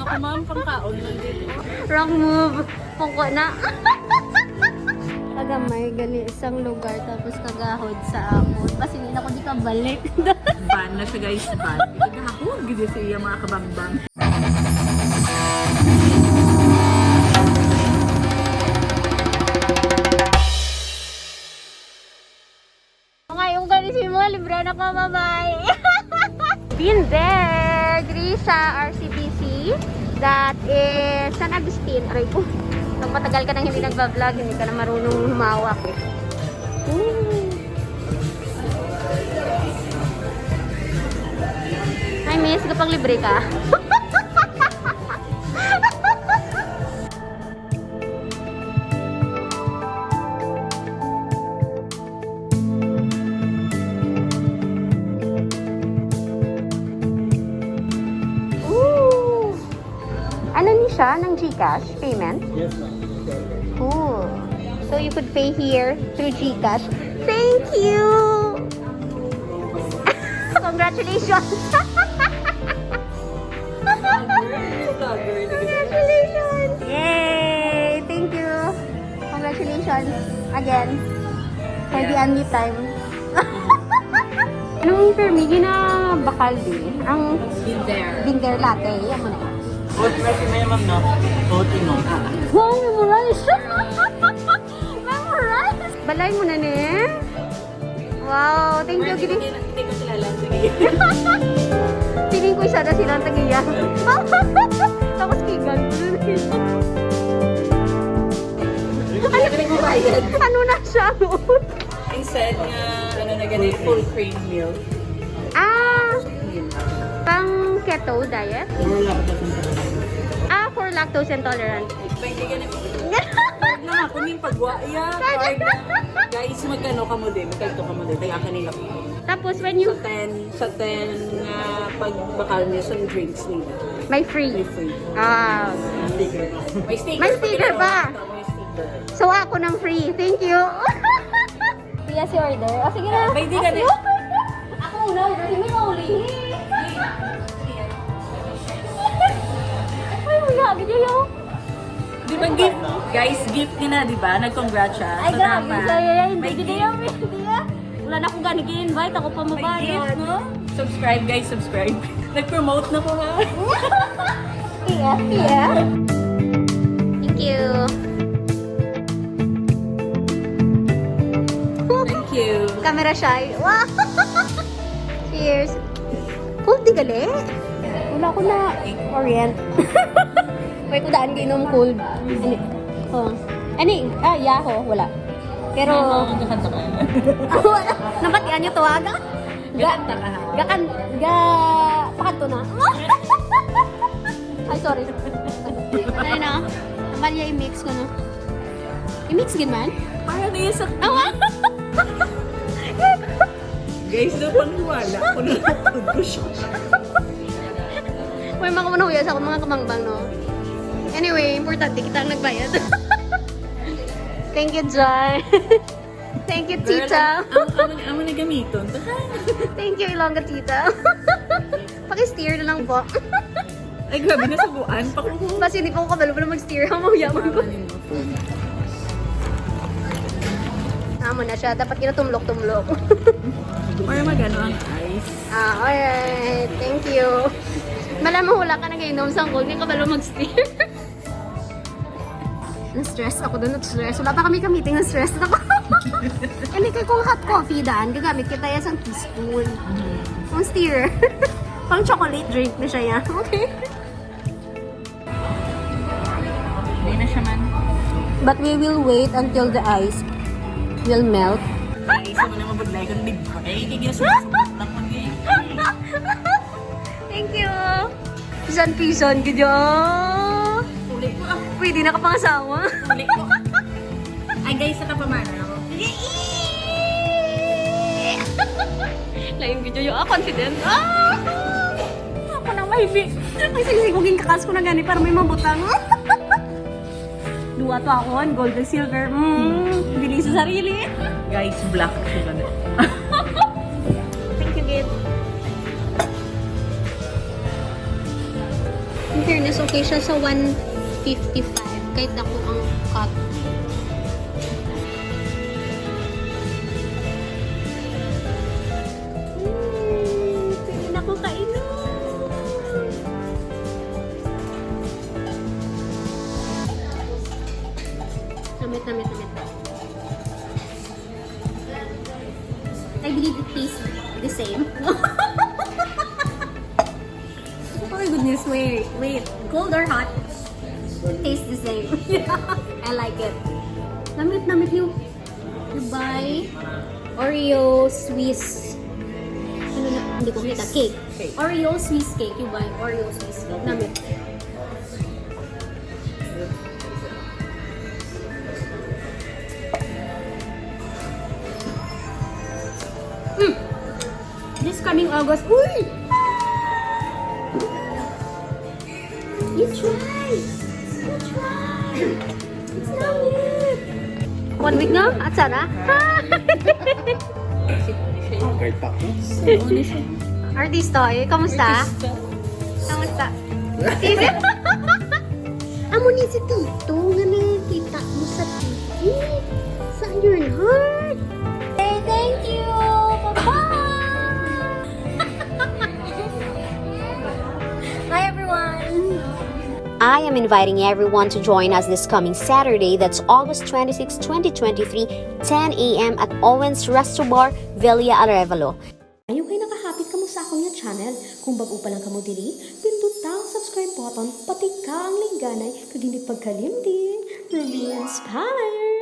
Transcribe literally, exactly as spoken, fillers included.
Ako, ma'am, pangkaon lang dito. Wrong move. Pungko na. Kagamay gani isang lugar tapos kagahod sa akon. Basi hindi na ko di kabalik. Ban na siya, guys, ban. Gahapon gid siya, mga kabangbang. Mga yung gani si mo, libre na ko, bye-bye. Been there! Diri sa R C B C. That is San Agustin. Aray ko. Pag matagal ka nang hindi nagbablog, hindi ka na marunong humawak eh. Ooh. Hi, miss. Kapag libre ka. Ooh! Ano ni siya? Ng GCash payment? Yes, ma'am. Cool. So you could pay here through GCash. Thank you! Congratulations! Congratulations! Yay! Thank you! Congratulations again for the only time. Anong permi? Ginabakal din? Ang Binder. Binder latte. Yan mo na. Hot rice na yan, ma'am, no? Hot, you know. Wow, memorize! Memorize! Balay mo na ni. Wow, thank you. Gini, hindi ko kilala. Sige. Feeling ko isa na silang tagiya. Tapos kigan. Ano na siya? Instead nga, ano na gani, full cream milk. Ah, pang keto diet? Or lactose intolerant. Ah, for lactose intolerant. Pwede ka na. Card na ako ning pagwa. Yeah, card na. Guys, magkano ka mo din? Magkano ka mo din? Taga kanila ko. Tapos when you Sa ten, sa ten nga pagbakal niya sa drinks nila. May free. May free. Ah. May sticker pa. May sticker pa. May sticker. So, ako ng free. Thank you. Siya si order. O, sige na. Ah, may di ka As din. you. Ako una order. Hindi mo uli. Ay, wala. Gid yun. Di ba gift? Guys, gift niya na, di ba? Nag-congrats siya. Ay, grabe. Salamat. Siya, yun, yun. May Hindi gift. Yun, hindi, ah. Wala na akong gani gi-invite. Ako pa May mabayad. Gift, no? Subscribe, guys. Subscribe. Nag-promote na ko, ha? Iya, iya. Thank you. Thank you. Camera shy. Wow! Cheers. Cold di gali? Wala ko na orient. Pwede ko daan ginom cold. Ani? Oh. Ani? Ah, yaho. Wala. Pero Ano, kakanta ka? Wala. Nabatian niyo to, aga? Ga-, Kakanta ka, ha? gakan-, ga-, pakanto na. Ay, sorry. Ano na? Amalya, i-mix ko na. I-mix gid man? Para niya sa Awa! Guys, daw paniwala ko na ko siya. May mga manuya sa akong mga kabangbang, no? Anyway, importante kita ang nagbayad. Thank you, Joy. Thank you, Girl, Tita. Ang, ang, ang, ang nagamiton. Thank you, Ilongga Tita. Paki-steer na lang po. Ay, grabe, nasubuan pa ko. Basi hindi pa ko kabalo pala mag-steer. Ang mahuya man ko. Amo na siya. Dapat ginatumlok-tumlok. Para magano ang ice. Ah, alright. Thank you. Mala, mahula ka nag-inom sa angkol. Hindi kabalo mag-steer. Na-stress ako doon, na-stress. Wala pa kami ka-meeting, na-stress ako. Hindi kay kung hot coffee daan, gagamit kita yan sang teaspoon. Ang stir. Pang chocolate drink na siya yan. Okay. Hindi na siya man. But we will wait until the ice will melt. Ay, isa mo na mabudlay kung big break. Hindi na sumasubot lang mag-, eh. Thank you. Pisan-pisan, gid, ah. Uli ko, ah. Pwede na ka pangasawa. Uli ko. Ay, guys, sa kapamana ako. Lain gid, yo, ah, confident. Ah! Ako nang mahibi. Ay, sige, sige, kung kakas ko na gani para may mabutang. Duwa to akon, gold and silver. Mm, bili sa sarili. Guys, black siya na. Thank you, Gid. In fairness, so Kay siya sa one fifty-five, kay dako ang cup. Mm, pwede na ko kainom. Namit, namit, namit. I believe it tastes the same. Oh my goodness, wait, wait. Cold or hot, tastes the same. I like it. Namit, namit yung, you buy Oreo Swiss. Ano na, hindi ko kita. Cake. Oreo Swiss cake. You buy Oreo Swiss cake. Namit. Mm. This coming August. Uy! You try! You try! It's not it! One week na? At sana? Agay pa ko. Artista, eh. Kamusta? Kamusta? Amo ni si Tito nga nakita mo sa T V. Sa your heart. Say thank you. Bye-bye. Hi, everyone. I am inviting everyone to join us this coming Saturday, that's August twenty-six, twenty twenty-three, ten a m at Owen's Resto Bar, Villa Arevalo. Ayo kay nakahapit kamo sa akon nga channel. Kung bag-o pa lang kamo diri, pinduta ang subscribe button, pati ka ang lingganay, kag hindi pagkalimti, remain inspired!